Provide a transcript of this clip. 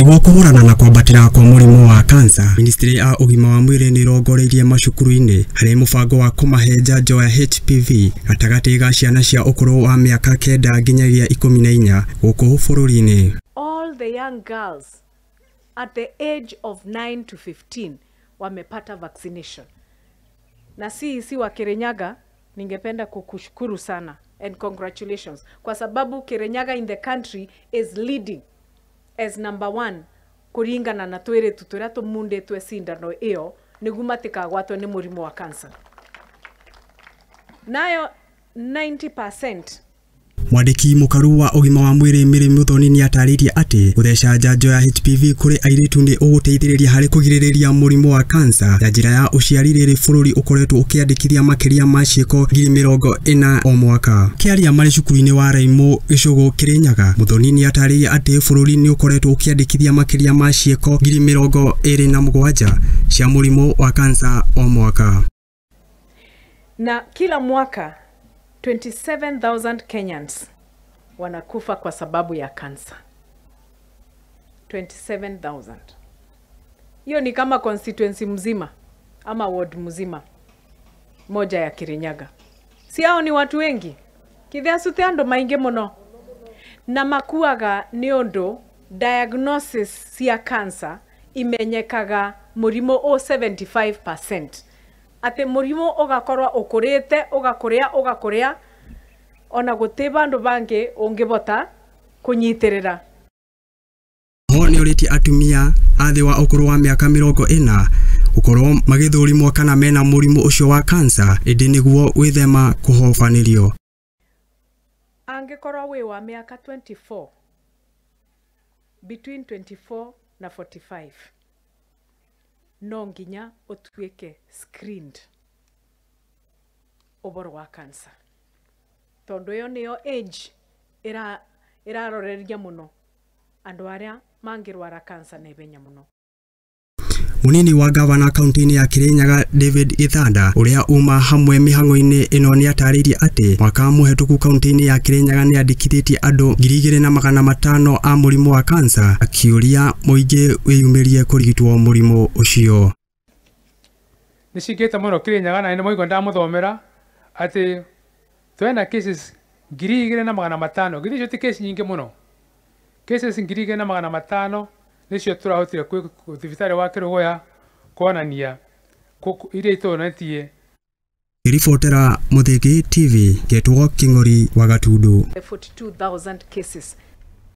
Nĩguo kũhũrana na kwambatĩra kwa mũrimũ wa kansa, Ministry ya ũgima wa mwĩrĩ nĩ ĩrongoreirie macukuru-inĩ harĩ mũbango wa kũmahe njanjo ya HPV gatagatĩ ga ciana cia ũkũrũ wa mĩaka 9 nginyagia 14 gũkũ bũrũri-inĩ. All the young girls at the age of 9 to 15 wamepata vaccination. Na si wa Kirinyaga, ningependa kukushukuru sana and congratulations kwa sababu Kirinyaga in the country is leading as number 1 kuringana na twiritu turia tumunditwe cindano iyo niguo matikagwatwo ni murimu wa cancer. Nayo 90%. Mwandĩki mũkaru wa ũgima wa mwĩrĩ Mary Muthoni nĩatarĩirie atĩ gũtheca njanjo ya HPV kũrĩ airĩtu nĩ ũgũteithĩrĩria harĩ kũgirĩrĩria mũrimũ wa kansa na njĩra ya ũciari rĩrĩ bũrũri ũkoretwo ũkĩandĩkithia makĩria ma ciĩko 40,000 o mwaka. Kĩaria marĩ cukuru-inĩ wa Raimũ gĩcũgũ Kĩrĩnyaga, Muthoni nĩatarĩirie atĩ bũrũri nĩ ũkoretwo ũkĩandĩkithia makĩria ma ciĩko 27,000 cia mũrimũ wa kansa o mwaka. Na kila mwaka 27,000 Kenyans wanakufa kwa sababu ya kansa. 27,000. Hiyo ni kama constituency mzima ama ward mzima moja ya Kirinyaga. Si hao ni watu wengi? Kithiacu ti andu maingi muno. Na makuaga ni undu diagnosis cia cancer imenyekaga murimu o 75%. Ati murimu ugakorwo ukurite ugakuria ugakuria ona guti bandu bangi ungibota kunyitirira. Ho nĩ ũrĩtie atumia a thĩ wa ũkũrũ wa mĩaka 40 gũkorwo magĩthũrimwo kana mena mũrimũ ũcio wa kansa ĩndĩ nĩguo gwĩthema kũhobanĩrio. Angĩkorwo wĩ wa mĩaka 24, between 24 na 45, no nginya ũtuĩke screened ũboro wa cancer, tondũ ĩyo nĩyo age ĩraroreria mũno andũ arĩa mangĩrwara cancer na ihenya mũno. Munini wa gavana kaunti-inĩ ya Kirinyaga David Githanda ũrĩa uma hamwe mĩhang'o-inĩ ĩno nĩatarĩirie atĩ mwaka mũhetũku kaunti-inĩ ya Kirinyaga nĩandĩkithĩtie andũ 2,500 a mũrimũ wa kansa, akĩũria mũingĩ wĩyumĩrie kũrigitwo mũrimũ ũcio. Nĩcingĩte mũno Kirinyaga na nĩ mũigua ndamũthomera atĩ twena cases 2,500. Githĩ icio ti case nyingĩ mũno? Cases 2,500 nicio turahotire kwi thibitarĩ wa Kĩrũgũya kuonania iria itonetie. Ngĩribotera Mũthĩgi TV, ngetwo Kĩng'ori wa Gatundu. 42,000 cases